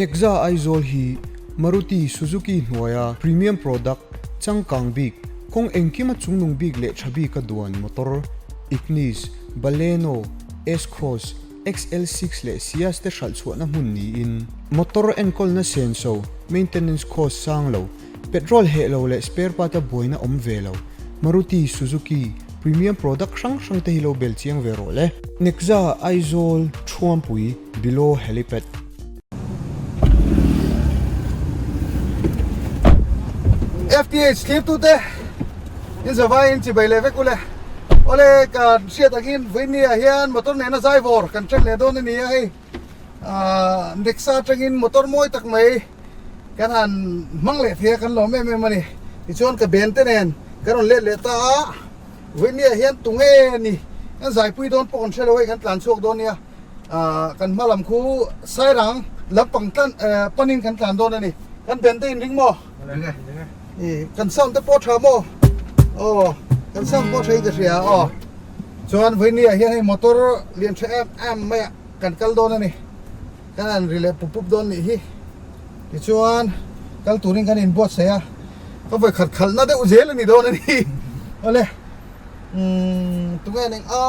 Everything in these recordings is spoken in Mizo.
Nexa Aizawl hi Maruti Suzuki hnuaia premium product changkang bik, kawng engkima chungnung bik leh tha bika duan motor, Ignis, Baleno, S-Cross, XL6 leh Ciaz te hralh chhuahna hmun niin, motor enkawlna senso, maintenance cost, sang lo, petrol heh lo leh spare part a buaina awm ve lo, Maruti Suzuki premium product hrang hrang te hi lo bel chiang ve rawh le. Nexa Aizawl Thuampui below helipad. FTH thlirtute in zavaiin chibai leh vek ule. Awle kan hriat angin vawinia hian motor nena zaivawr kan ṭan leh dawn a ni a hei. Ahh Nexa atangin motor mawi tak mai kan han hmang leh thei a kan lawm em em a ni. Tichuan ka ben te nen kan rawn let leh ta a, vawinia hian tunge ni kan zaipui dawn pawh kan hre lo hei kan tlan chhuak dawn nia. Ahh kan hma lam khu Sairang lampang tlan ehh panin kan tlan dawn a ni. Kan ben te inring maw? Ih kan sound te pawh tha maw? Aw kan sound pawh tha in ka hria aw. Chuan vawinia hian hei motor lian tha em em mai a. Kan kal dawn a ni. Kan han ri leh pup pup dawn nih hi. Tichuan kal turin kan inbuatsaih a, ka vawi khat khalhna deuh zel a ni dawn a ni. Awle umm tunge ning a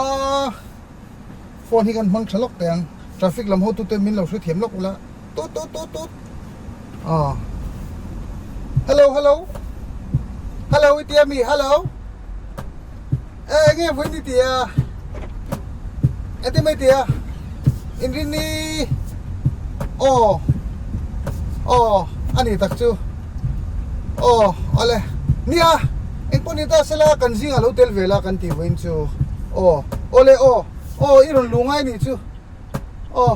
phone hi kan hmang tha lawk teh ang. Traffic lam hotute min lo hrethiam lawk ula tut tut tut tut aw hello hello hello i tia mi hello. E enge vawi ni tia eti mai tia inrin ni aw aw ani tak chu aw awle nia engpawh ni ta sela kan zingah lo tel ve la kan tih vawiin chu aw awle aw aw i rawn luh ngai nih chu aw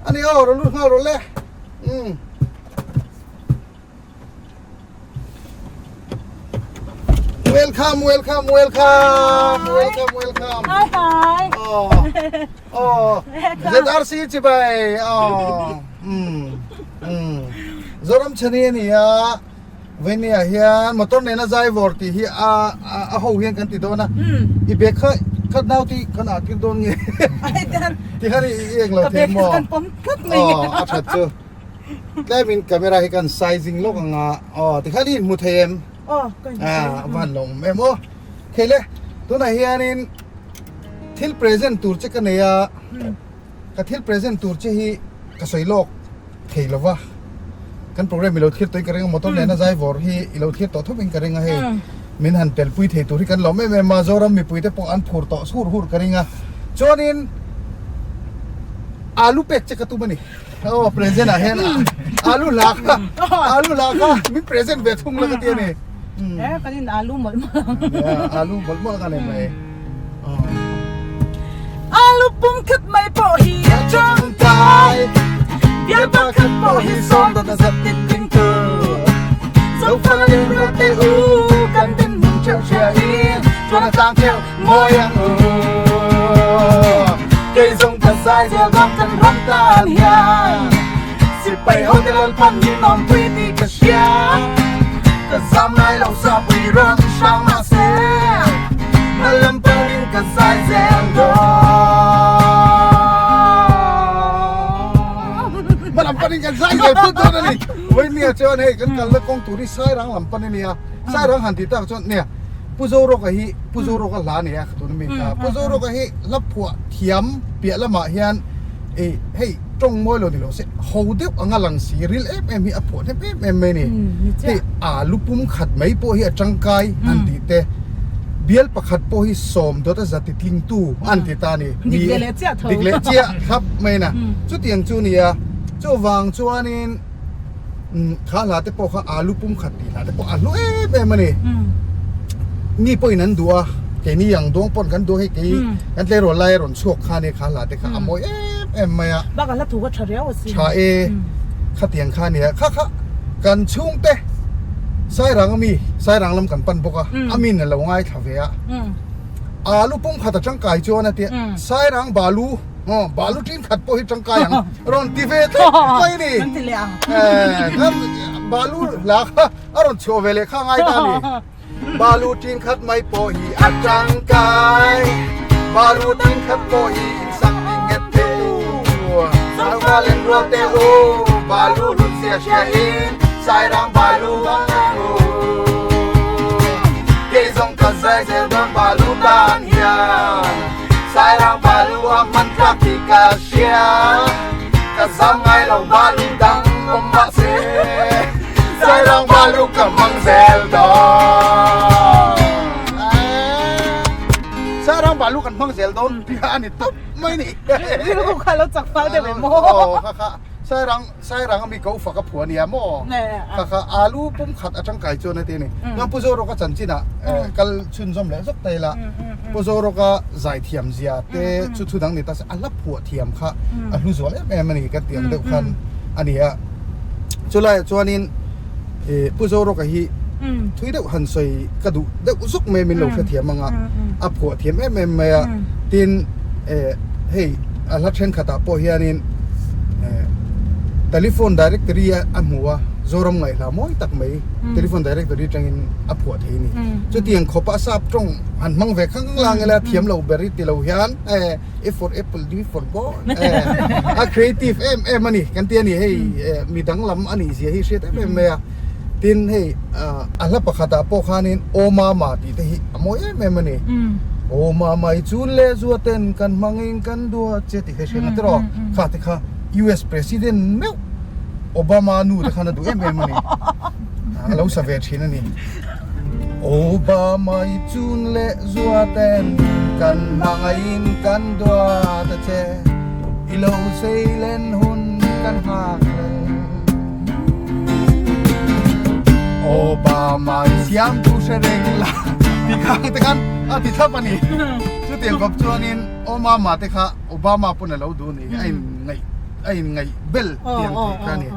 ani aw rawn lut nghal rawh le umm. Welcome, welcome, welcome, welcome, welcome. Hi, hi. Oh, oh, ZRC chibai. Oh, mm, mm. Zoram chani ani a venia hian motor nena zai vor ti hi a a ho hian kan ti dona. I be kha khat nau ti kan a tir don nge. Ai dan. Ti khan i eng lo Ka the be mo. kan pom tlat mai. Oh, a that chu. Tlemin camera hi kan sizing lawk ang a aw tikhan i inhmu thei em? Aw ka inhmu thei. Ah a van lo awm em aw. Thei le tunah hianin thil present tur che ka nei a, ka thil present tur che hi ka sawi lawk thei lo va, kan program i lo thlir tawhin ka ring a motor nena zai vawr hi i lo thlir tawh thawpin ka ring a hei min han telpui thei tur hi kan lawm em em a Zoram mipui te pawh an phur tawh hur hur ka ring a chuanin alu pek che ka tum a ni. Aw present ah hian alu la kha alu la kha min present ve thung la ka ti ani. Eh kan in alu mawlh mawlh. Yeah, alu mawlh mawlh ka nei mai. Alu pum khat mai pawh hi a tangkai Bial pakhat pawh hi sawm dawt a zat tin ding tu Zofa leng ruat te u kan din hmun theuh hria in Tuan a tlang theuh mawi ang u Kei zawng kan sai zel bak kan ram tan hian Sipai ho te lalpan min awmpui tih ka hria Ka zam ngai lo sapui rawn hrang mahse Hmalam panin ka zai zel dawn Hmalam panin kan zai zel phut dawn a ni Vawinia chuan hei kan kalna kawng tur hi Sairang lam pan a nia Sairang han tih tak chuan nia Pu Zoroka hi Pu Zoroka hla a ni a ka tuna mi kha Pu Zoroka hi hla phuah thiam piah lamah hian ih hei tawng mawi lo ni lo se ho deuh anga lang si ril em em hi a phuah hnem em em mai a ni. Hei alu pum khat mai pawh hi a tangkai an tih te bial pakhat pawh hi sawm dawt a za ti tling tu an ti ta a ni. Dik leh leh chiah tho. Dik leh chiah thlap mai na. Chutiang chu a ni a chuvang chuanin. Kha hla te pawh kha alu pum khat tih hla te pawh a hlu em em a ni. Mi pawhin an duh a, keini ang duang pawn kan duh a hei kei kan tleirawl lai a rawn chhuak kha ania kha hla te kha a mawi em em mai a. Bakah hla thu kha tha riau a si. Tha e, khatiang kha ania kha kha kan chhungte Sairang ami Sairang lam kan pan bawk a, a min a lo ngaithla ve a. Alu pum khat a tangkai chuan a tia Sairang balu. Aw, balu tin khat pawh hi tangkai ang rawn ti ve tlat mai a ni. Kan ti leh ang. Eh, kan balu hla kha a rawn chhuah ve leh kha ngai ta a ni. Balu tin khat mai pawh hi a tangkai, balu tin khat pawh hi in sak ni nget thei u. Zauva len rual te u. Balu hlut zia hria in Sairang balu hmang ang u. Kei zawng ka zai zel dawn balu tan hian Sairang balu a hman tlak tih ka hria. Ka zam ngai lo balu dang awm mahse Sairang balu ka hmang zel dawn. Sairang balu kan hmang zel dawn tih a ni tawp mai ni. Rilru kha lo chak fal deuh em maw? Aw kha kha Sairang Sairang a mi ko fak a phuah nia maw? Kha kha alu pum khat a tangkai chuan a ti a ni. Chuan Pu Zorawka chanchinah kal chhunzawm leh zawk ta ila Pu Zorawka zaithiam zia te chu thu dang ni ta se a hla phuah thiam kha a hlu zual em em a ni kan tih ang deuh khan a ni a. Chulaiah chuanin Pu Zorawka hi thui deuh han sawi ka duh deuh zuk mai min lo hrethiam ang a, a phuah thiam em em mai a. Tin hei a hla thenkhatah pawh hianin telephone directory a hmu a, Zoram ngaihhla mawi tak mai telephone directory atangin a phuah thei a ni. Chutiang khawpa sap tawng han hmang ve khang lang ila thiam lo ber i ti lo hian A for apple, B for ball a creative em em a ni kan ti a ni hei mi danglam a nih zia hi hriat em em mai a. Tin hei a hla pakhatah pawh khanin Aw Mama tih te hi a mawi em em a ni. Aw Mama i chun leh zua ten kan hmangin kan duat che tih kha i hriat ang tiraw? Kha te kha US President meuh Obama nu te khan a duh em em a ni. A lo sa ve thin a ni. Obama i chun leh zua ten kan hmangaihin kan duat a che. I lo sei len hun kan nghak hlel. Obama i siam tu hre reng la ti khang te khan a ti thlap a ni. Chutiang kawp chuanin Obama te kha Obama pawn a lo duh ni a in ngaih a in ngaih bel tiang thei kha a ni.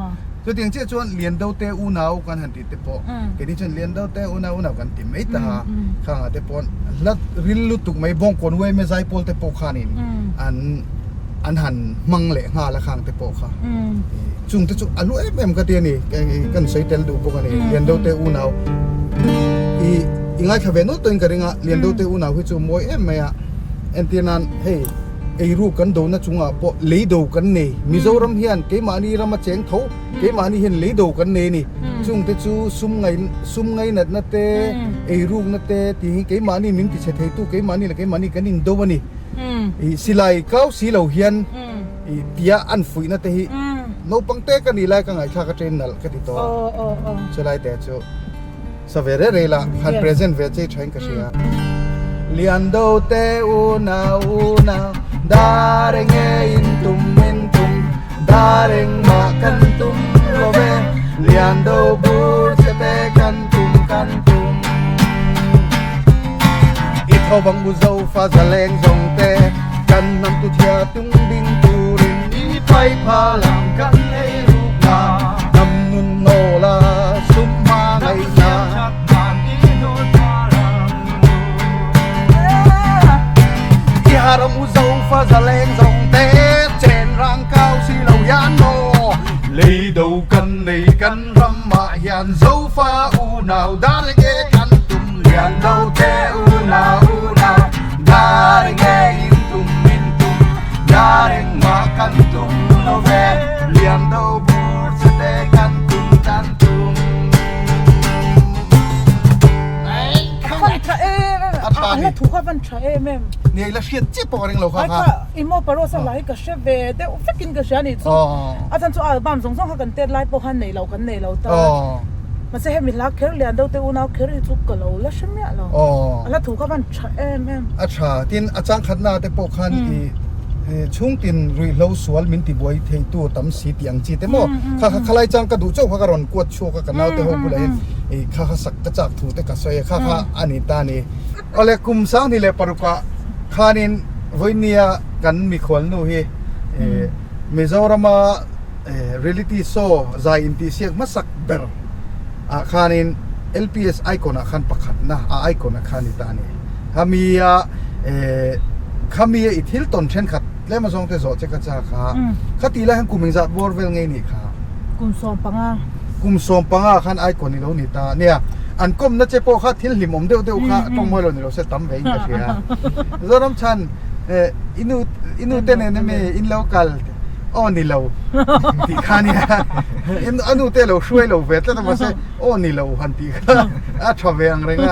Chutiang chiah chuan Liando te unau kan han tih te pawh keini chuan Liando te unau unau kan ti mai ta a khangah te pawn hla ril lutuk mai Bawngkawn Uaime Zaipawl te pawh khanin an an han hmang leh nghal a khang te pawh kha chung te chu a lu em em ka ti a ni kan sawi tel duh bawk a ni Liando te unau i i ngaithla ve nawlh tawhin ka ring a Liando te unau hi chu mawi em mai a entir nan hei eiru kan do na chungah pawh lei do kan nei Mizoram hian keimahni rama cheng tho keimahni hian lei do kan nei a ni chung te chu sum ngai sum ngainatna te eirukna te tih hi keimahni min tichhe theitu keimahni leh keimahni kan indo a ni. I silai kau si lo hian i tia an fuihna te hi naupang te ka nih lai ka ngaihthlak atangin nalh ka ti tawh a chulai te chu sa ve reh reh la han present ve chei thain ka hria. Liando te unau unau dar enge in tum in tum dar engmah kan tum lo ve Liando bur che te kan tum kan tum. I tho bang u zo fa za leng zawng te kan hnam tu thia tung ding turin i pai pha lang kan ei ruk na hnam nun nawl a sum hma ngaih na I har ang u zo fa za leng zawng te chen rang kau si lo hian maw lei do kan nei kan Ram ah hian Zofa unau dar nge kan tum lian lo te unau unau dar nge in tum in tum dar engmah kan tum lo ve lian do bur che te kan tum kan tum. A van tha em em a a hla thu kha a van tha em em. Ni la hriat chiah pawh ka ring lo kha kha. Ai kha i maw parawsa hla hi ka hre ve deuh vekin ka hria nih chu. A chan chu album zawng zawng kha kan tet lai pawh khan nei lo kan nei lo ta. Mahse hemi hla kher lian deuh te unau kher hi chu ka lo la hre miah lo. A hla thu kha van tha em em. A tha tin a changkhatna te pawh khan i chhungtin ruihhlo sual min tibuai theitu tam si tih ang chi te maw kha kha khalai chang ka duh chauh kha ka rawn kuat chhuak a ka naute ho bulah hian i kha kha sak ka chak thu te ka sawi a kha kha a ni ta a ni. Awle kum sanghnih leh parukah khanin vawinia kan mikhual nu hi Mizorama reality show zai intihsiak hmasak ber ah khanin LPS icon ah khan pakhatna a icon ah khan ni ta a ni. Khami a khami a i thil tawn thenkhat tlem azawng te zawh che ka chak a khati lai khan kum engzat bawr vel ngei nih kha? Kum 15. Kum 15 khan icon i lo ni ta nia. An kawmna che pawh kha thil hlimawm deuh deuh kha tawng mawi lo ni lo se tam ve in ka hria. Zoram chhan i nu i nu te nen emaw in lo kal. Aw ni lo tih kha nia a nu te lo hruai lo ve tlat a mahse aw ni lo han tih kha a tha ve ang reng a.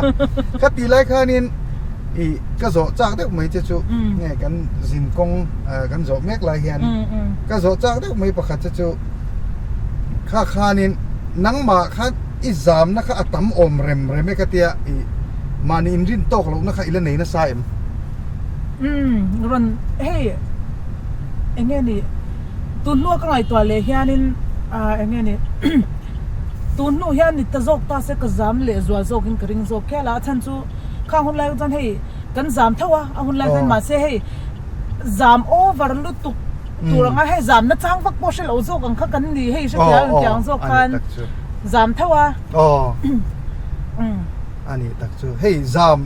Ka tih lai khanin ih ka zawh chak deuh mai che chu nge kan zin kawng kan zawh mek lai hian ka zawh chak deuh mai pakhat che chu kha khanin nangmah khan i zamna kha a tam awm rem rem e ka tia ih mahni inrin tawk lohna kha i la nei nasa em? Umm rawn hei eng nge ni tun hnua ka ngaihtuah leh hianin ah eng nge ni tun hnu hian ni ta zawk ta se ka zam leh zual zawkin ka ring zawk khial a a chhan chu khang hun lai chuan hei kan zam tho a a hun lai khan mahse hei zam over lutuk tur anga hei zam na chang vak pawh hre lo zawk ang kha kan ni hei hrethiam ang zawk khan zam tho a. A nih tak chu. Hei zam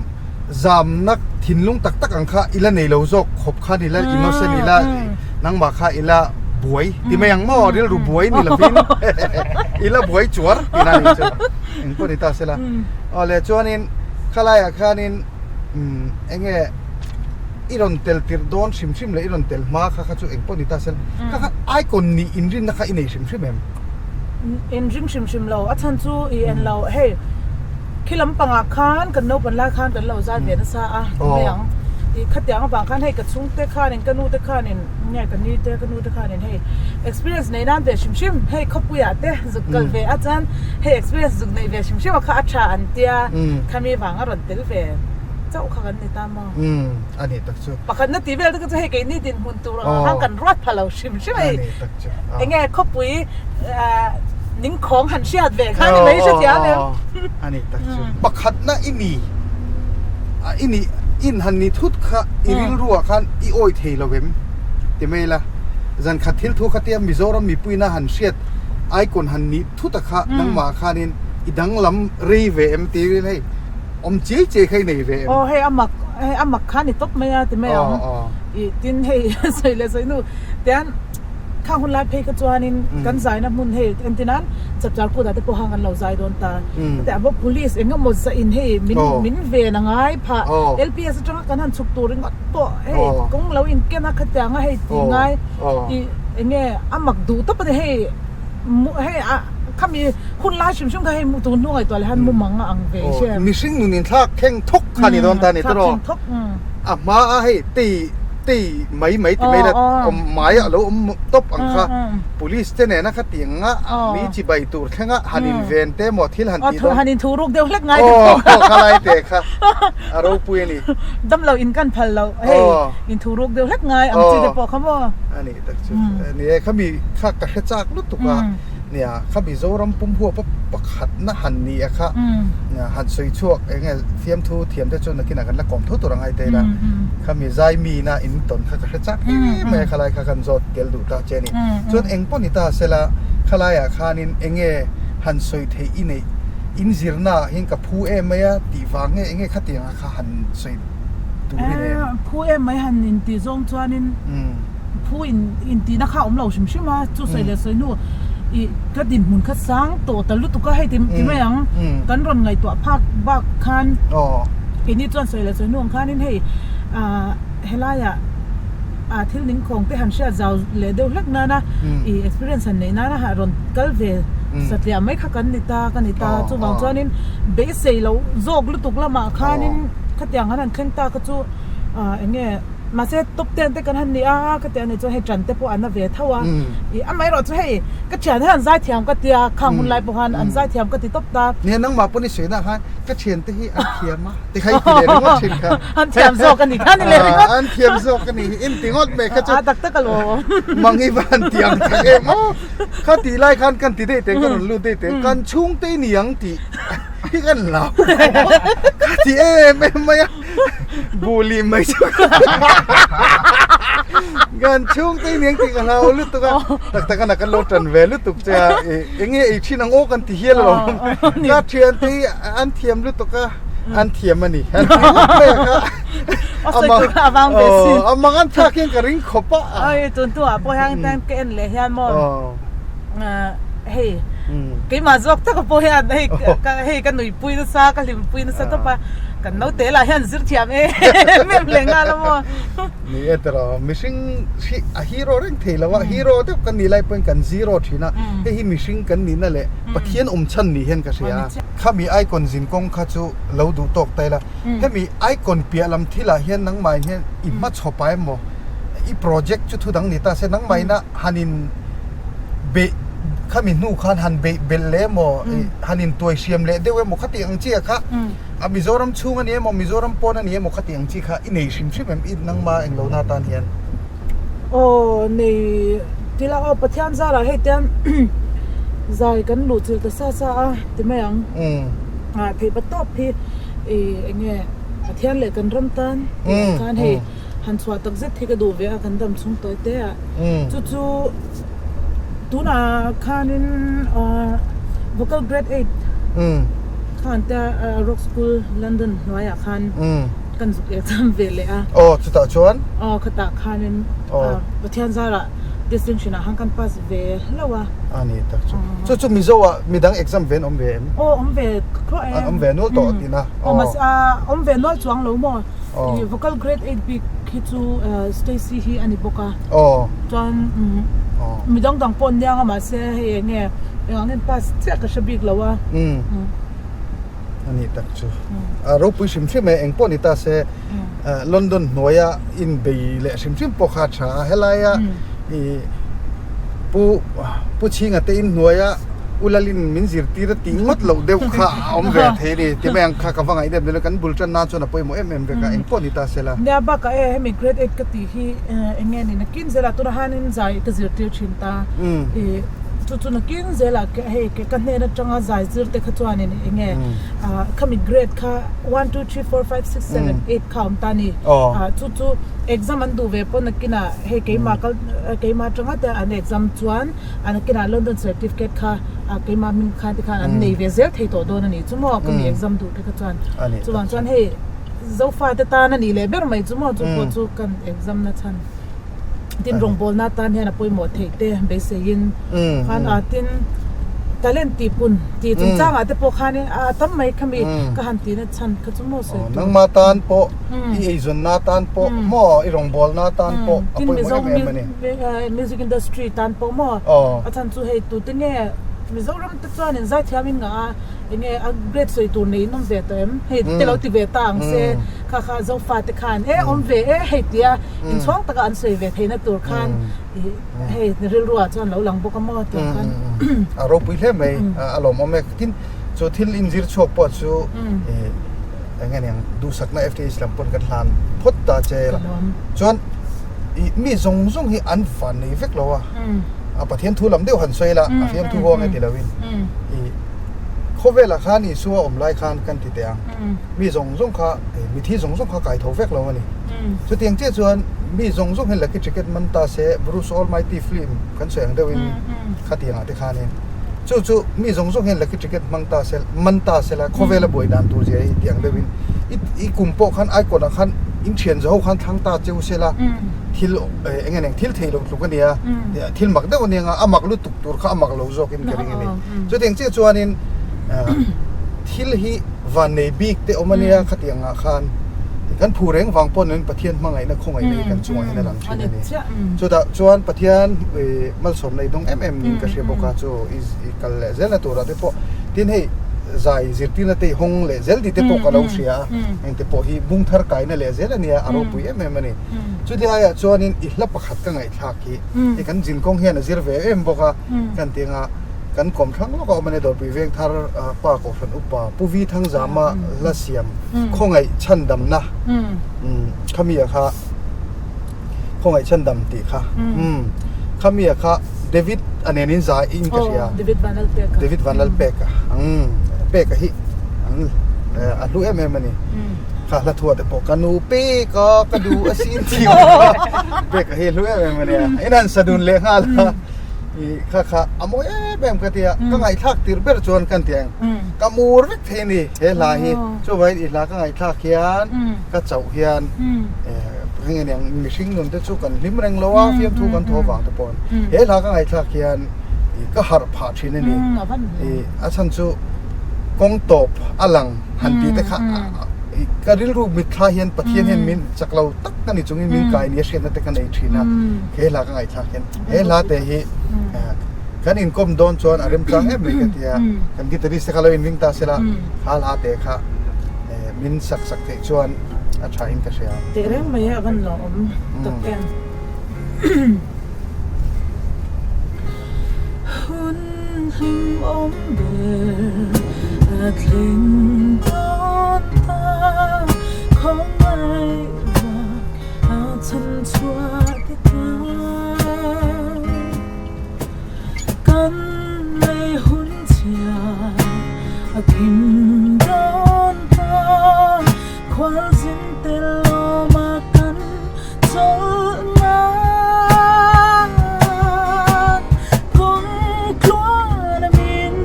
zamna thinlung tak tak ang kha i la nei lo zawk khawp khan i la innocent i la nangmah kha i la buai ti mai ang maw rilru buai ni lovin i la buai chuar tihna a nih chu. Eng pawh ni ta sela. Aw le chuanin khalaiah khanin umm eng nge i rawn tel tirh dawn hrim hrim leh i rawn tel hma kha kha chu eng pawh ni ta sela kha kha icon nih inrinna kha i nei hrim hrim em? Inring hrim hrim lo a chhan chu i en lo hei khi lampangah khan kan naupan lai khan kan lo zai ve nasa a ti mai ang ih khatiang avang khan hei ka chhungte khanin ka nute khanin nge ka ni te ka nute khanin hei experience nei nan ve hrim hrim hei khawpuiah te zuk kal ve a chuan hei experience zuk neih ve hrim hrim a kha a tha an tia khami vang a rawn tel ve chauh kha kan ni ta maw. Umm a ni tak chu. Pakhatna tih vel te kha chu hei keini dinhmun tur ang khan kan ruat pha lo hrim hrim a hei. A ni tak chu. Eng nge khawpui ning khawng han hriat ve kha ni mai hrethiam em. A ni tak chu. Pakhatna i ni i nih in han ni thut kha i rilruah khan i awi thei lo em ti mai la. Zan khat thil thu kha tia Mizoram mipuina han hriat icon han nih thut a kha nangmah khanin i danglam rei ve em tiin hei. Awm chiai chiai kha i nei ve em? Aw hei a mak hei a mak kha ni tawp mai a ti mai ang. Ih tin hei sawi leh sawi hnu tian khang hun lai phei kha chuanin kan zaina hmun hei entir nan chapchar kut ah te pawh hang an lo zai dawn ta. Hetiang ah pawh police eng emaw zah in hei min min ven a ngai phah LPS atanga kan han chhuk tur ringawt pawh hei kawng lo in ken a khatiang a hei tih ngai ih eng nge a mak duh tawp a ni hei. Hei a khami hun lai hrim hrim kha hei tun hnu ngaihtuah leh han mumang a ang ve hre. Mihring nun in thlak thleng thawk kha ni dawn ta ni tawh. Thlak thleng thawk. A hma a hei tei tei mai mai ti mai la awm mai a lo awm tawp ang kha police te nena kha ti ang a mi chi bai tur thleng a han in ven te maw thil han tih dawn. Han in thu ruk deuh hlek ngai te pawh. Aw kha lai te kha a ropui a ni. Damlo in kan phal lo hei in thu ruk deuh hlek ngai ang chi te pawh kha maw. A ni. Tak chu ni e khami kha ka hre chak lutuk a nia khami Zoram pum huap a pakhat na han ni a kha han sawi chhuak eng nge fiamthu thiam te chu nakinah kan la kawm tho tur angai te ila khami zai mi na in tawn kha ka hre chak em mai a khalai kha kan zawt tel duh ta che a ni chuan eng pawh ni ta sela khalaiah khanin eng nge han sawi theih i neih in zirna ah hian ka phu em mai a tih vang nge eng nge khatiang ah kha han sawi tur i nei em? Phu em mai han intih zawng chuanin. Phu in intihna kha a awm lo hrim hrim a, chu sawi leh sawi hnu ih ka dinhmun kha sang tawh ta lutuk a hei ti ti mai ang kan rawn ngaihtuah phak bak khan keini chuan sawi leh sawi hnu ang khanin hei ah helaiah ah thil ning khawng te han hriat zau leh deuh hlek nana ih experience han neih nana ha rawn kal ve satliah mai kha kan ni ta ka ni ta chuvang chuanin beisei loh zawk lutuk lamah khanin khatiang an han thleng ta kha chu ah eng nge. Mahse top ten te kan han ni a, ka ti a ni chuan hei ṭan te pawh an na ve tho a. Ih amaherawh chu hei ka ṭhian hian an zaithiam ka tia, khang hun lai pawh khan an zaithiam ka ti tawp ta. Nia nangmah pawn i sawi na khan ka ṭhian te hi an thiam a ti kha i ti leh ringawt ṭhin kha. An thiam zawk a ni kha ni leh ringawt. An thiam zawk a ni hi in ti ngawt mai kha chu. A tak tak a lo. Mang i van ti ang tak em aw. Kha tih lai khan kan ti daih teh kan rawn lut daih teh kan chhungte i ni ang tih hi kan hlau ka ti em em mai a. Buli mai chu kan chhungte in eng tih ka hlau lutuk a tak tak a na kan lo tan ve lutuk che a eng nge ei thin ang aw kan ti hial lo ka thian te hi an thiam lutuk a an thiam a ni an ti ngawt mai a kha a mang an thlak hian ka ring khawp a oi tun tu ah pawh hian ka en leh hian maw hei. Keimah zawk taka pawh hian hei ka hei ka nuihpui nasa ka hlimpui nasa tawp a kan naute lah hian zir thiam em em leh nghal a maw. Ni e tiraw mihring hi a hero reng thei lo a hero deuh kan nih lai pawhin kan zero thin a hei hi mihring kan nihna leh Pathian awm chhan ni hian ka hria a khami icon zin kawng kha chu lo duh tawk ta ila hemi icon piah lam thilah hian nangmah hian i hmachhawp ah emaw i project chu thu dang ni ta se nangmah ina han in beih khami hnu khan han beih belh leh emaw han in tuai hriam leh deuh emaw khati ang chi ah kha a Mizoram chhung a ni emaw Mizoram pawn a ni emaw khati ang chi kha i nei hrim hrim em i nangma englo na tan hian. Aw nei tila aw Pathian zarah hei te zai kan luh chilh ta sa sa a ti mai ang ah theih pa tawp hi ih eng nge Pathian leh kan ram tan tih ah khan hei Han chhuah tak zet hi ka duh ve a kan dam chhung tawi te ah. Chu chu tunah khanin vocal grade eight khan te Rock School London hnuaiah khan kan zuk exam ve leh a. Aw chutah chuan? Aw khatah khanin Pathian zarah distinction ah khan kan pass ve hlauh a. A ni tak chu. Chu chu Mizo ah midang exam ve an awm ve em? Aw awm ve thluah e. An awm ve nual tawh tihna. Aw mahse awm ve nual chuang lo maw? Ih vocal grade 8 bik hi chu Stacy hi a ni bawk a. Chuan mi dang dang pawh an niang a mahse hei eng nge eng ang in pass chiah ka hre bik lo a. A ni tak chu. A ropui hrim hrim e eng pawh ni ta se London hnuaia in bei leh hrim hrim pawh kha a tha a helaia ih Pu Pu Chhinga te in hnuaia U Lalin min zirtir a tih ngawt loh deuh kha a awm ve thei a ni. Ti mai ang kha ka va ngaih deuh nilo kan bul tan nan chuan a pawimawh em em vek a, eng pawh ni ta se la. Nia bakah e hemi grade eight ka tih hi eng nge ni nakin zelah tunah hianin zai ka zirtir thin ta. Ih chu chu nakin zelah hei ka hnen atanga zai zir te kha chuanin eng nge khami grade kha one two three four five six seven eight kha a awm ta a ni. Chu chu exam an duh ve pawh nakinah hei keimah kal keimah atanga te an exam chuan A nakinah London certificate kha keimah hming khan te khan an nei ve zel thei tawh dawn a ni chu maw ka mi exam duh te kha chuan chuvang chuan hei Zofa te tan a nih leh ber mai chu maw chu pawh chu kan exam na chhan tin rawngbawlna tan hian a pawimawh theih te beiseiin khan a tin talent tih pun tih chungchangah te pawh khanin a tam mai khami ka han tihna chhan kha chu maw sawi tur. Nangma tan pawh i eizawnna tan pawh maw i rawngbawlna tan pawh a pawimawh em em a ni. Music industry tan pawh maw a chhan chu hei tute nge Mizoram te chuan in zaithiam in ngah a enge a grade sawi tur nei in awm ve tawh em hei te lo ti ve ta ang se kha kha Zofa te khan e awm ve e hei tia inchhawng taka an sawi ve theihna tur khan hei rilru ah chuan lo lang bawk a maw tiang khan. A ropui hle mai a lawmawm e tin chu thil inzir chhuak pawh chu eng nge niang duhsakna FTH lam pawn kan hlan phawt ta che la chuan ih mi zawng zawng hi an van nei vek lo a a Pathian thu lam deuh han sawi la a fiam thu huang e ti lo in ih khawvelah khan Isua awm lai khan kan ti teh ang mi zawng zawng kha mithi zawng zawng kha kai tho vek lo a ni chutiang chiah chuan mi zawng zawng hi lucky ticket man ta se Bruce Almighty film kan sawi ang deuh in khatiang ah te khanin chu chu mi zawng zawng hian lucky ticket hmang ta se man ta se la khawvela buai dan tur zia hi tiang deuh in i i kum pawh khan icon ah khan in thian zaho khan thlang ta cheu se la thil eng nge thil thei lo tluk a nia thil mak deuh a nia a mak lutuk tur kha a mak lo zawk in ka ring a ni chutiang chiah chuanin thil hi van nei bik te awm a nia khatiang ah khan kan phu reng vang pawh niin Pathian hmangaihna khawngaihna hi kan chungah hian a lang thin a ni chutah chuan Pathian malsawmna i dawng em em niin ka hria bawk a chu i kal leh zelna turah te pawh tin hei zai zirtirna te i hawng leh zel tih te pawh ka lo hria a engte pawh hi bung thar kaina leh zel a nia a ropui em em a ni chuti aiah chuanin i hla pakhat ka ngaihthlak hi hei kan zinkawng hian a zir ve em bawk a kan ti anga kan kawm thlang lawk a awm a nia Dawrpui veng thar pa Kohhran upa Pu Vi Thangzama hla siam khawngaih chhandamna khami ah kha khawngaih chhandam tih kha khami ah kha David a nen in zai in ka hria David Vanlalpeka David Vanlalpeka peka hi a hlu em em a ni kha hla thua te pawh ka nu peka ka duh a sin tih peka hi hlu em em a nia in han sa dun leh nghal a kha kha a mawi em em ka tia ka ngaihthlak tir ber chuan kan ti ang ka mur vek thei a ni he hla hi chuvangin i hla ka ngaihthlak hian ka chauh hian heng aniang mihring nun te chu kan hlim reng lo a fiamthu kan thaw vang te pawh he hla ka ngaihthlak hian. ka harh phah thin a ni. A chhan chu kawng tawp a lang han tih te kha ka rilru mitthla hian Pathian hian min chak lo tak a ni chungin min kai nia hriatna te ka nei thin a, he hla ka ngaihthlak hian he hla te hi kan inkawm dawn chuan a remchang em mai ka ti a, kan guitarist te kha lo inring ta sela kha hla te kha min sak sak theih chuan a tha in ka hria. Tehreng mai a van lo awm tak em. Hun hlim awm ber a thleng dawn ta, khawngaih vak a chhan chhuah te tan. Kan lei hun chhia a kim dawn ta. Khualzin tel lawma kan chawlh nan kawng tluan a min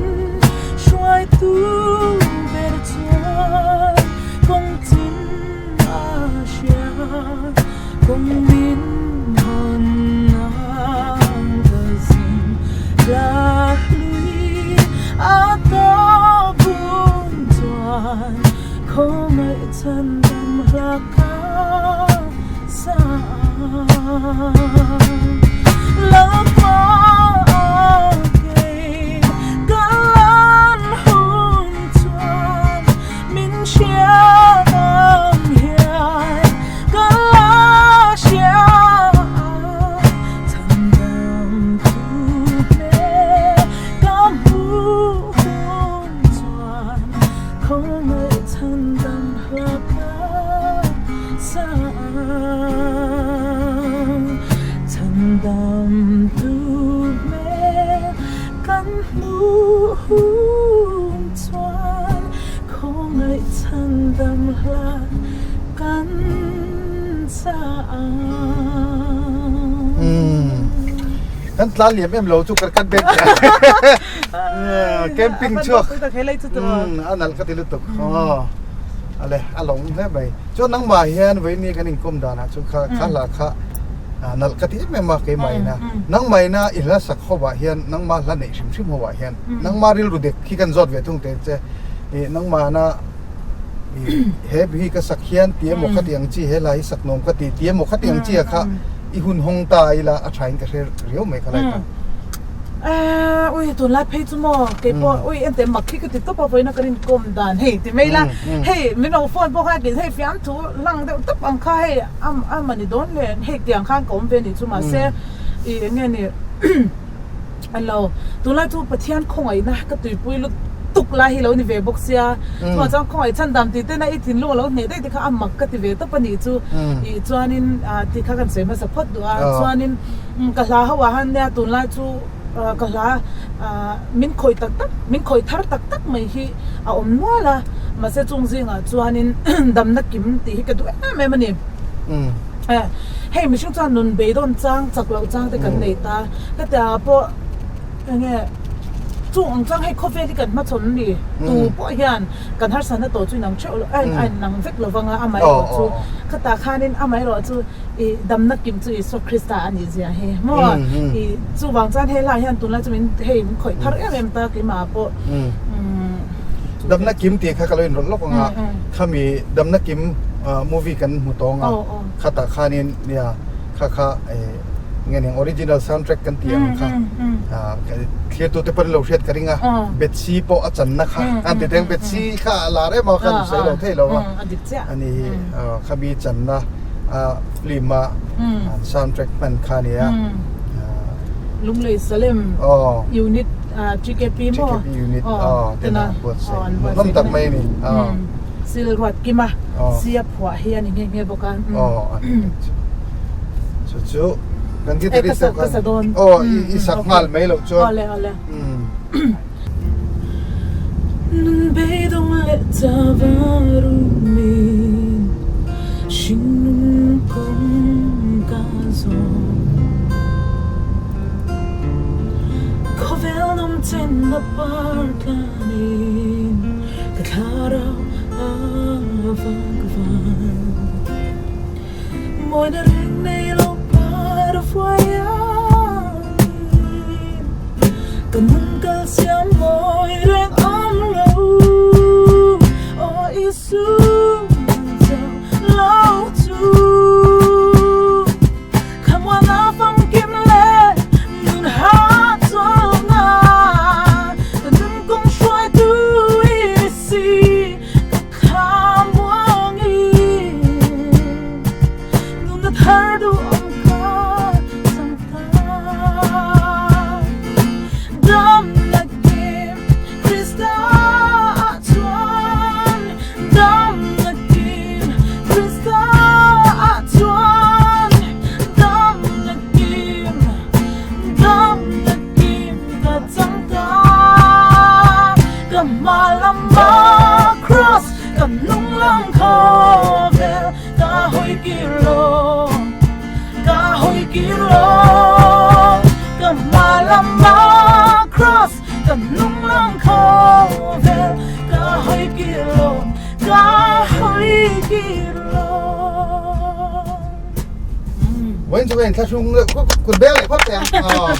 hruaitu ber chuan kawng chin a hria, kawng min hawn ang ka zin hla hlui a tawp hun chuan. Khawngaih chhan dam hla ka sa Lalpa kei ka lan hun chuan min hriat ang hian ka la hria chhan dam tu hmel ka hmuh hun chuan Khawngaih chhan dang hla ka sa ang, chhan dam tu hmel kan hmuh hun chuan khawngaih chhan dam hla kan sa ang. Kan tlan liam em lo chu kan kan beng Camping chhuak a nalh ka ti lutuk ale a lawng hle mai chuan nangmah hian vawiin kan inkawm danah chu kha kha hla kha nalh ka ti em em a keimah ina nangmah ina i hla sak ho ah hian nangmah hla neih hrim hrim ho ah hian nangmah rilru dek hi kan zawt ve thung teh che ih nangmah na he hi ka sak hian ti emaw kha ti ang chi he hla hi sak nuam ka ti ti emaw kha ti ang chi ah kha i hun hawng ta ila a tha in ka hre riau mai kha lai kha. Ahh ui tunlai phei chu maw kei pawh ui enteh mak khi ka ti tawp a vawiina kan inkawm dan hei ti mai la hei min rawn phone pawh kha kei hei fiamthu lang deuh tawp ang kha hei a a mani dawn le hei tiang khan ka awm ve nih chu mahse ih eng nge ni alo tunlai chu Pathian khawngaihna ka tuipui lut tuk lai hi lo ni ve bawk sia chuvang chuan khawngaih chhan dam tih tena i thinlung alo hneh daih te kha a mak ka ti ve tawp a nih chu ih chuanin ah ti kha kan sawi hmasa phawt duh a chuanin. Ka hla ho ah han nia tunlai chu ka hla min khawih tak tak min khawih thar tak tak mai hi a awm nual a mahse chung zingah chuanin damna kim tih hi ka duh em em a ni. Hei mihring chuan nun beidawn chang chak loh chang te kan nei ta ka tia pawh enge chung ang chuan hei khawvel hi kan hmachhawn a ni tu pawh hian kan harsatna tawh chu inang theuh lo a inang vek lo vang a amaherawh chu khatah khanin amaherawh chu I damna kim chu Isua Krista a nih zia hi maw? I chuvang chuan he hlai hian tunlai chu min hei min khawih thar em em ta keimah pawh. Damna kim tih kha ka lo inrawlh lawk ang a, khami damna kim movie kan hmu tawng a, khatah khanin nia kha kha nge ni ang original soundtrack kan tih ang kha thlir tute pawh an lo hriat ka ring a, Bethsy pawh a channa kha an ti teng Bethsy kha a lar em a khan sawi lo thei lo a, ani khami channa. a film a an soundtrack hman kha a nia. Lunglei Salem unit TKP maw? TKP unit ten a buatsaih hmuhnawm tak mai a ni. Sil ruat kim a sia phuah hi a ni nghe nghe bawk a. Chu chu kan guitarist ho khan aw i sak nghal mai loh chuan. Awle awle. Nun beidawng leh chavarumin hringnun kawng ka zawm. Khawvel nawm chenna par tlanin ka thlarau a vak van. Mawina reng nei lo par vuai angin. lama kraws ka hnung lam khawvel ka hawi kir lo ka hawi kir lo ka hma lama kraws ka hnung lam khawvel ka hawi kir lo ka hawi kir lo. Vawiin chu ka inthlahrung deuh khawp kut beng leh phawt teh ang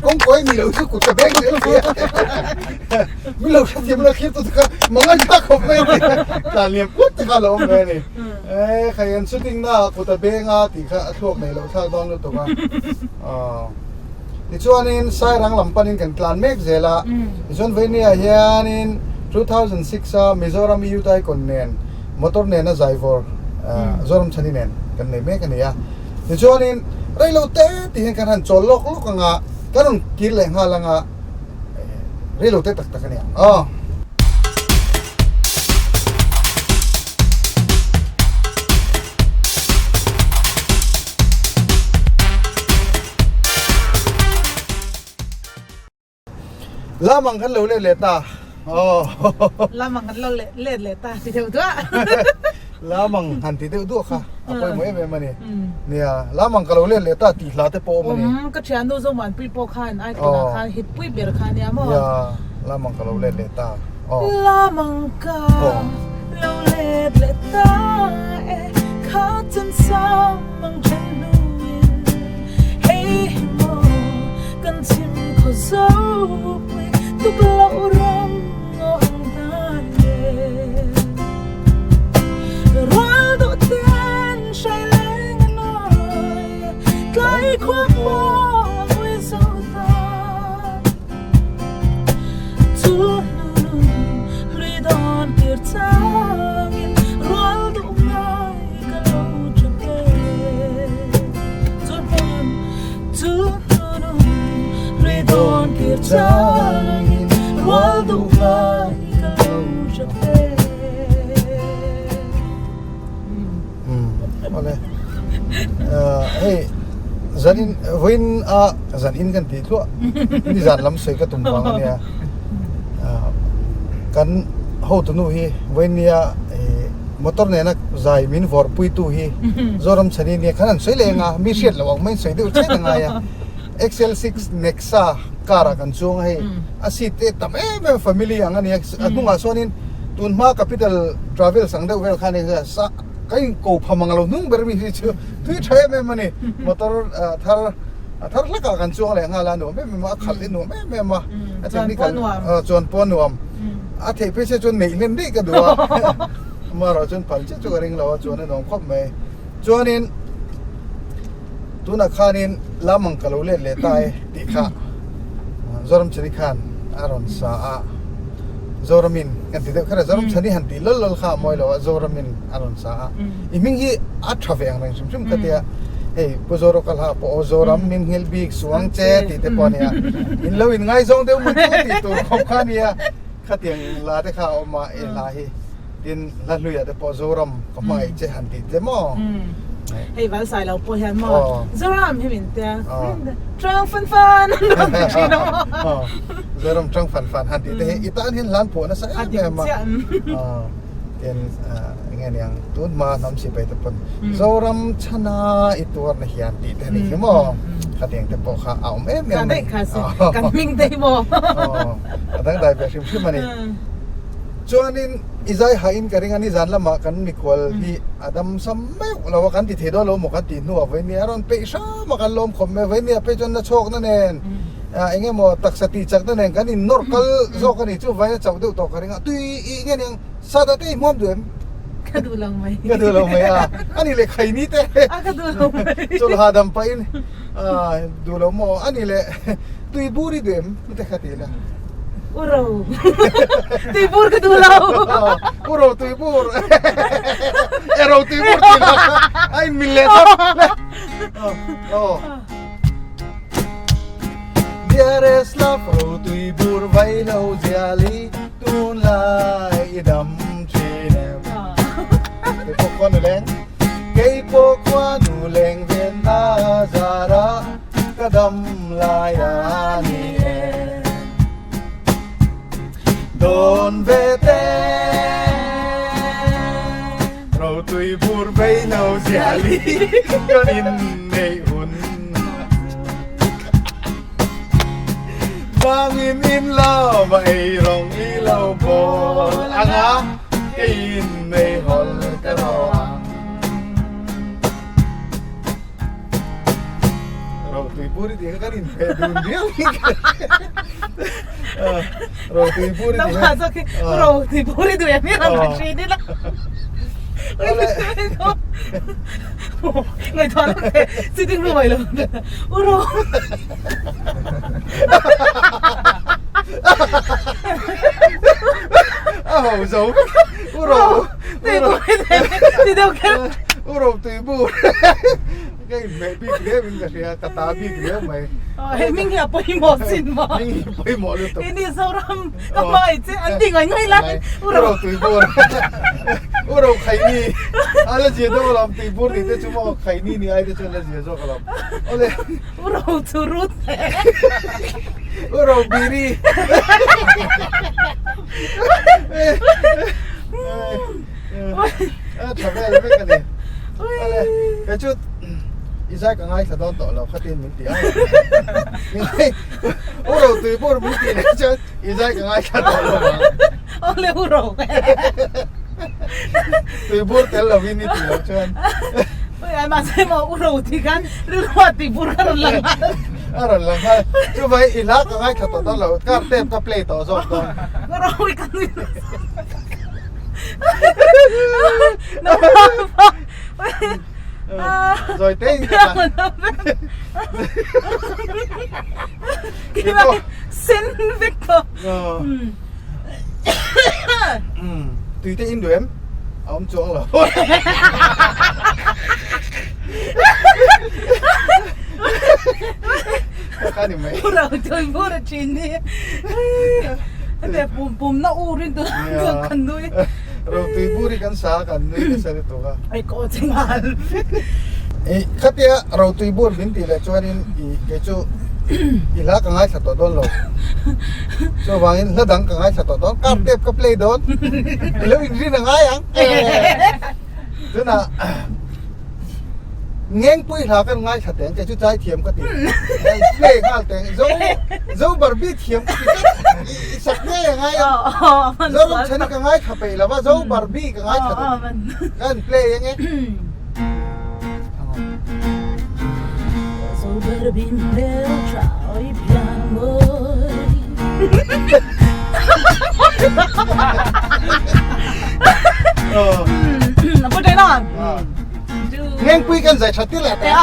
kawngkawi ni loh chu kut ka beng zel si a min lo hrethiam lo thlir tute kha mangan thlak khawp mai a ni tlan liam put te kha a lo awm ve a ni e khai an shooting na ah kut a beng a tih kha a thluak nei loh thlak dawn lutuk a tichuanin Sairang lam panin kan tlan mek zel a tichuan Vawinia hianin 2006 a Mizoram Youth Icon nen motor nena zaivawr Zoramchhani nen kan nei mek a ni a. Tichuanin reilo te tih hian kan han chawl lawk lawk ang a, kan rawn kir leh nghal ang a, reilo te tak tak a ni ang aw. Lamang kan lo let leh ta. Aw. Lamang kan lo let leh ta ti deuh duah. Lamang han ti deuh duah kha a pawimawh em em a ni. Nia, lamang ka lo let leh ta tih hla te pawh awm a ni. Awm, ka thiannu Zomuanpui pawh khan icon ah khan hit pui ber kha nia maw. Nia, lamang ka lo let leh ta. Aw. Lamang ka lo let leh ta e kha chen sang mang then hnuin hei hi maw Kan chim khaw zo pui tuk loh ram ngaw ang dan le Rual duh ten hrai leng a nawi tlai khua pawh vui zo ta Chu hnu nun hlui dawn kir changin rual duh ngai ka lo tha e Chu hmun Chu hnunun hlui dawn kir changin rual duh ngai ka lo hre ve. Awle hei zanin vawiin a zanin kan tih thluah nizan lam sawi ka tum vang ania kan hotunu hi vawiin nia Motor nena zai min vawrh puitu hi Zoram Chhani nia khan an sawi leh eng a, mi hriat loh ang mai sawi deuh chet a ngai a. XL6 Nexa car ah kan chuang a hei, a seat te tam em em family ang a ni a, a hnungah chuanin tun hma Capital Travels ang deuh vel khan sa ka in ko pha mang lo hnung ber mi hi chu tui tha em em a ni. Motor thar a thar hlak ah kan chuang leh nghal a, nuam em em a, a khalh hi nuam em em a, a technical chuan pawh a nuam. A theih phei se chuan neih hlen daih ka duh a, amaherawh chuan phal chiah chu ka ring lo a, chuan a nuam khawp mai. Chuanin tunah khanin lamang ka lo let leh ta e tih kha Zoramchhani khan a rawn sa a, Zoramin kan ti deuh kher a, Zoramchhani han tih lawl lawl kha a mawi lo a, Zoramin a rawn sa a. I hming hi a tha ve ang reng hrim hrim ka tia, hei Pu Zoroka hla pawh aw Zoram min nghilh bik suang che tih te pawh a nia, in lo in ngaizawng deuh maw chu tih tur khawp kha a nia, khatiang hla te kha a awm a, i hla hi tin hla hluiah te pawh Zoram ka hmangaih che han tih te maw. Hei Valsai lo pawh hian maw Zoram hi min tia Trang fan fan an rawn ti thin a maw. Zoram trang fan fan han tih te hi i tan hian hlan phuah nasa em em a. Tin enge niang tun hma hnam sipai te pawn Zoram chhana i tuar na hian tih te ni hi maw khatiang te pawh kha a awm em em a ni kan hming te hi maw a dangdai ve hrim hrim a ni chuanin i zai hahin ka ring a nizan lamah kan mikhual hi a dam sam meuh lo a kan ti thei dawn lo maw kan tih hnuah vawinia a rawn peih hram a kan lawm khawp mai vawinia phei chuan na chhawkna nen eng emaw taksa tih chakna nen kan innawrh kal zawk a ni chu vawiin a chauh deuh tawh ka ring a tui i nge niang Sada te i hmuam duh em? Ka duh lo mai. Ka duh lo mai a. Ani leh khaini te. A ka duh lo mai. Chawlh hahdam pahin duh lo maw? Ani leh tui bur i duh em? Te kha ti la. Uro. Tui bur ka duh lo. Uro tui bur. Ero tui bur ti la. A in mil leh thap. Oh. Dearest love ro tui bur vai lo ziali. Tunlai i dam thin em? Kei pawh khua nu leng Kei pawh khua nu leng ven na zara ka dam lai a ni em? Dawn ve te. Ziali kan inneih hun Nangin in love a ei rawng i lo bawl anga keiin meihawl ka rawh ang. Rotui bur i tih kha kan inhmeh dun viau hi Rotui bur i tih kha. Rotui bur i duh em hi rawn han hrin ila. Ngaihtuah lawk teh sitting room ah i lo u ro. A ho zo vek u ro. Tui bur i duh em hi ti deuh kher. U ro tui bur. Ka inhmeh bik riau in ka hria, ka ta bik riau mai. He hming hi a pawimawh sin maw? Hming hi pawimawh lutuk. Keini Zoram ka hmangaih che an ti ngaih ngaih lai. U ro tui bur. U ro khaini. A la zia deuh alawm tui bur tih te chu maw khaini ni ai te chuan la zia zawk alawm. Awle. U ro chu rut. U ro biri. A tha vel vek a ni. Ale, kei chu i zai ka ngaithla dawn tawh lo khatin min ti a. U ro tui bur min tih leh chuan i zai ka ngaithla tawh lo ang. Awle u ro. Tui bur tel lovin i tih loh chuan. Ui ai mahse maw u ro tih khan rilru ah tui bur kha rawn lang nghal. A rawn lang nghal. Chuvai i hla ka ngaithla tawh dawn lo, car tape ka play tawh zawk dawn. Ka ro i ka nui nasa. Rồi te in ka Kima sen vek tawh. Tui te in duh em? A awm chuang lo. Ka ni mai. Pura tui pura thin ni. Hete pum pum na ur in tu kan nui. Ro tui bur hi kan sa kan nui nasa lutuk a. Ai ko che ngal. I khatia ro tui bur min tih leh chuanin i kei chu i hla ka ngaithla tawh dawn lo. Chuvangin hla dang ka ngaithla tawh dawn kar tep ka play dawn. I lo inrin a ngai ang. Tunah Ngengpui hla kan ngaithla teng kei chu chai thiam ka ti. Play nghal teng zo zo Barbie thiam ka ti tlat i sak ngei a ngai a. Zoramchhani ka ngaithla peih lo va zo Barbie ka ngaithla duh. Kan play ang e. Zo Barbie hmel tha oi pian mawi. A pawh teh nan. Ngengpui kan zai tha tir leh teh a.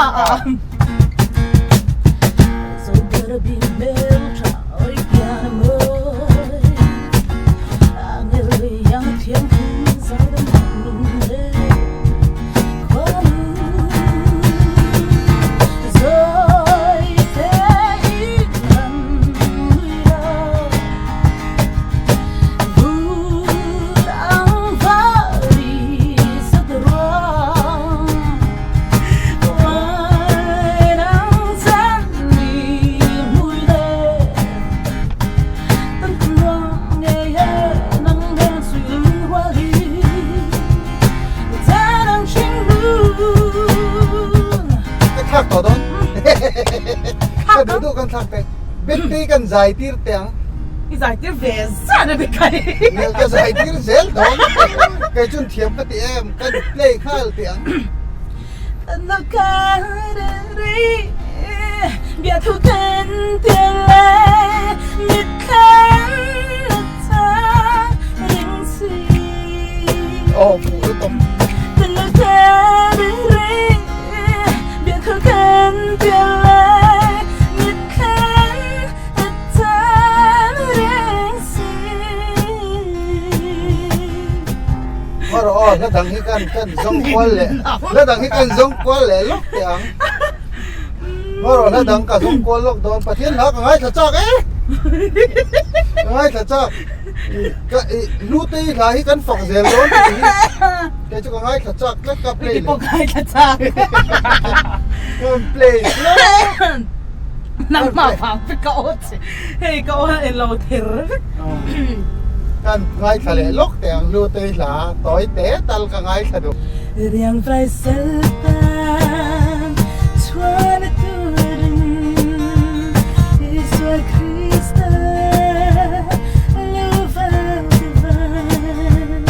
Ka thlak tawh dawn. Ka duh duh kan thlak teh. Betty kan zai tir teh ang. I zai tir ve zan a ni kai. Nel ka zai tir zel dawn. Kei chun thiam ka ti em kan play nghal teh ang. Aw fuh lutuk. Hmar aw hla dang hi kan kan zawng kual leh hla dang hi kan zawng kual leh lawk teh ang. Hmar aw hla dang ka zawng kual lawk dawn Pathian hla ka ngaithla chak e. Ka ngaithla chak. Ka i lu te hi hla hi kan fak zel dawn tih hi kei chu ka ngaithla chak tlat ka play leh. Kei pawh ngaithla chak. Kan play tlat. Nangmah vang vek ka aw che. Hei ka aw elo ther vek. Kan ngaithla leh lawk teh ang hlu tei hla tawi te tal ka ngaithla duh. Riang vai saltan chhuan a turin Isua Krista lo vau te van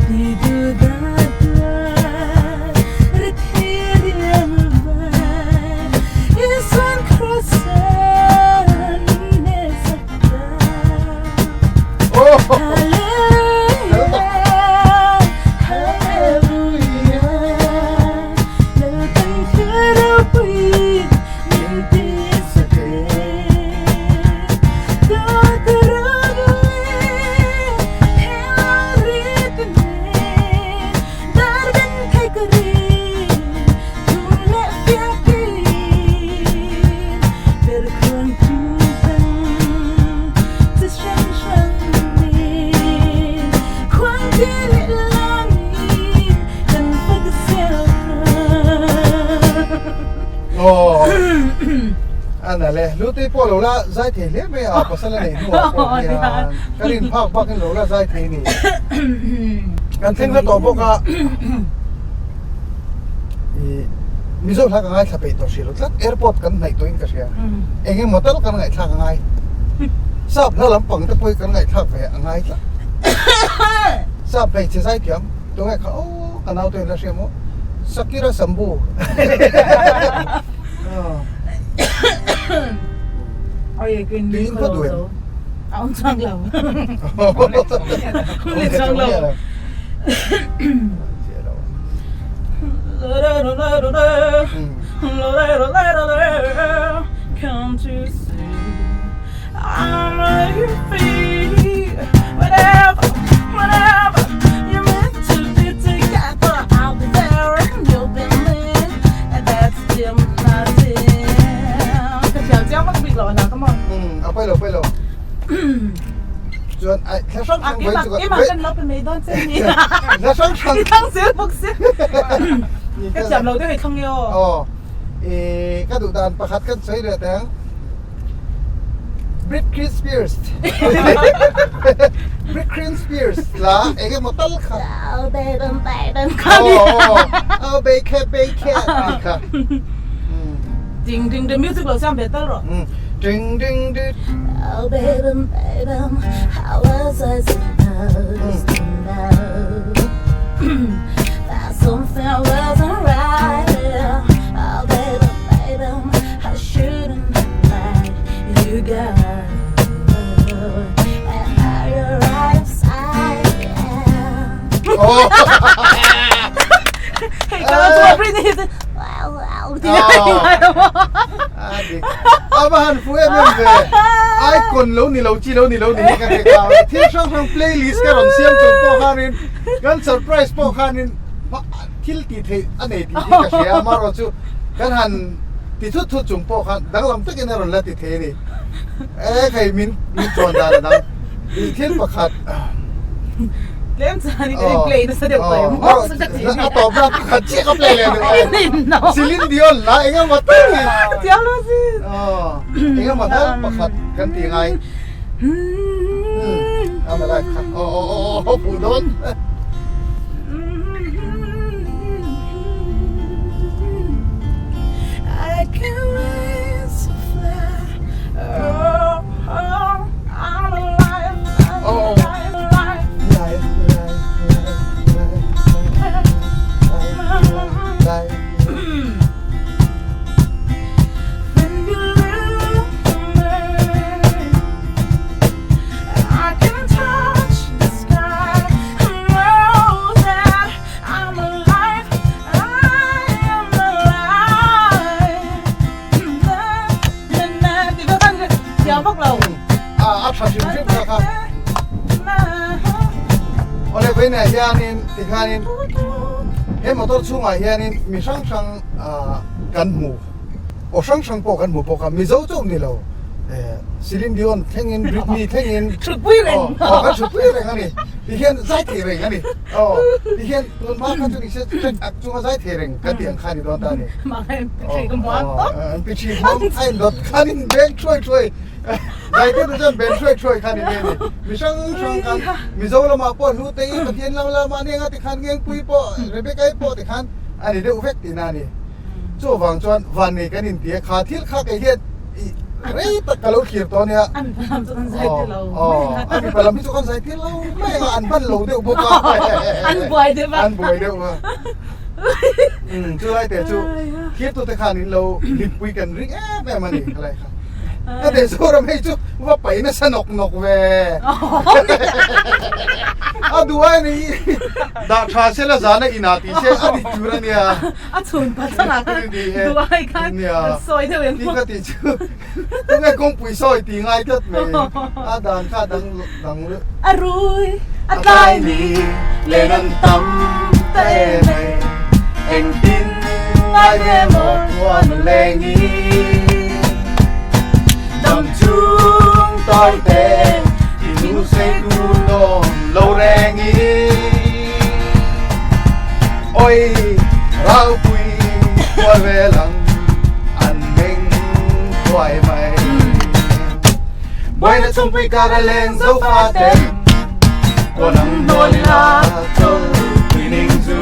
ti duh dah tuar ri thi riang vai Isuan Krosan min hnesak ta. Ana le lutui pawh lo la zai thei hle mai a pasal a nei hnuah pawh hian ka rin phak bak in lo la zai thei ni kan thleng hla tawh bawk a Mizo hla ka ngaithla peih tawh hrih lo tlat airport kan hnaih tawhin ka hria eng emaw tal kan ngaihthlak a ngai sap hla lampang te pawh hi kan ngaihthlak ve a ngai tlat sap hmeichhe zai thiam tunge kha aw ka nau te in la hria maw Shakira Sambu tuiin khaw duh em a awm chuang lo awm leh chuang lo. A pawi lo pawi lo. Chuan ai thla hrang hrang vawi chu Keimah kan lo pe mai dawn che ni. Thla hrang hrang. I thlang zel bawk si. Ka thiam lo deuh i thlang e aw. Aw. I ka duh dan pakhat kan sawi leh teh ang. Britney Spears. Britney Spears la eng emaw tal kha. Oh baby baby kha ni. Oh baby baby tih kha. Ding ding ding music lo siam ve tal rawh. Ding ding ding. Oh baby baby how was I supposed to know that something wasn't right Oh baby baby I shouldn't have let you go And now you're right upside down Oh. Hei ka lo chuan Britney hi chu A va han fu em em ve icon lo ni lo chi lo ni lo ni hi ka hre kha thil hrang hrang playlist ka rawn siam chung pawh khanin kan surprise pawh khanin thil tih theih a nei tih hi ka hria amaherawh chu kan han ti thut thut chung pawh khan danglam takin a rawn la ti thei a ni e hei min min chuan dan a dang thil pakhat Tlem chuan i kan play nasa deuh tawh em maw? A tawp na pakhat chiah ka play leh duh e. Celine Dion la eng emaw tal hi. Chiang lo sin. Eng emaw tal pakhat kan ti ngai. A malai kha. Aw aw aw aw phu dawn. I can wait to fly. Oh, oh, I'm alive. I'm alive, alive. When you look at me, I can touch the sky and know that I'm alive. I am alive. Na na na na. Thiam vak lo. A tha hrim hrim kha kha. Awle vawiinah hianin tikhanin he motor chhungah hianin mi hrang hrang kan hmu aw hrang hrang pawh kan hmu bawk a Mizo chauh ni lo Celine Dion thlengin Britney thlengin Thutpui reng. Aw kan thutpui reng a ni. Ti hian zai thei reng a ni. Aw ti hian tun hma kha chu ni se track ak chunga zai thei reng kan tih ang kha a ni dawn ta a ni. Mahse MP3 ka hmuam tawp. MP3 hmuam a indawt khan in beng thuai thuai zai te chu chuan beng thuai thuai kha a ni mai a ni. Mi hrang hrang khan Mizo lamah pawh Hlutei Pathian lam lamah nia ti khan Ngengpui pawh Rebecca-i pawh ti khan a ni deuh vek tihna a ni. Chuvang chuan vannei kan inti a, kha thil kha kei hian i rei tak ka lo thlir tawh ania. A mipa lam chu kan zai tir lo mai ang a. A mipa lam hi chu kan zai tir lo mai ang a, an ban lo deuh bawk a. An buai deuh a. An buai deuh a. Umm chulai te chu thirtute khan in lo hlimpui kan ring em em a ni khalai kha. Ka teh Zoram hei chu va paih nasa nawk nawk ve. A duh ai ni dah tha sela zana inah tih se a dik tur a nia. A chhun pa changah khan duh ai khan an sawi deuh em maw? Ka tih chu tunge kawngpui sawi tih ngai tlat mai a dan kha dang dang A rui a tlai ni len an tam ta em mai engtin ngai ve maw khuan leng i dam chung tawi te ti nu sei tu dawn lo reng i. Oi Raupui kual vel ang an meng thuai mai. Buaina chhungpui kar a leng zo fa ten kawn ang hnual ila chawlhpui ning chu.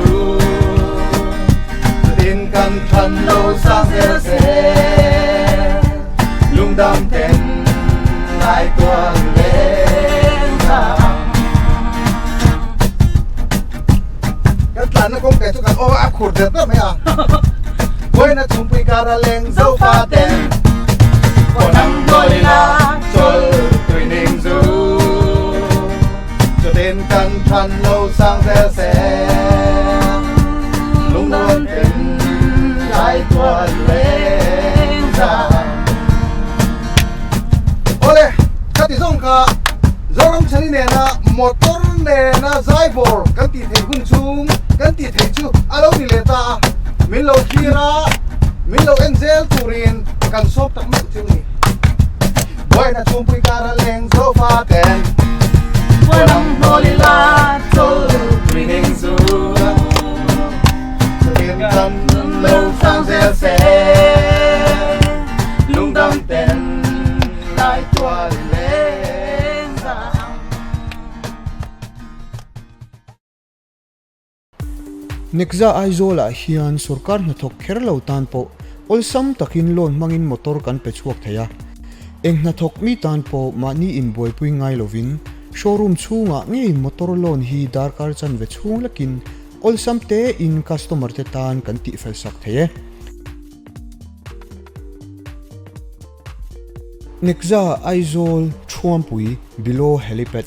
Chutin kan than lo sang zel se lungdam ten lai tual leng ang. Kan tlanna kawng te chu kan aw a khur der der mai a. Vawiina chhungpui kar a leng zo fa ten Kawn ang dawl ila chawl tui ning zu Chutin kan than lo sang zel se Lungrual ten lai tual leng zang Awle, khati zawng kha Zoram Chhani nena motor nena zaivawr kan tih theih hun chhung kan tih theih chu a lo ni leh ta a, min lo thlir a, min lo en zel turin kan sawm tak meuh chu ni. Buaina chhungpui kar a leng zo fa ten Buaina lam hnawl ila chawl tui ning zu Chutin kan lo sang zel se Lungdam ten lai tual leng zang. Nekza Aizawlah hian sorkar hnathawk kher lo tan pawh awlsam takin loan hmangin motor kan pe chhuak thei a. Eng hnathawk mi tan pawh mahni inbuaipui ngai lovin showroom chhungah ngei motor loan hi darkar chanve chhung lekin awlsam tein customer te tan kan tihfel sak thei e. Nekza Aizawl Thuampui Below Helipad.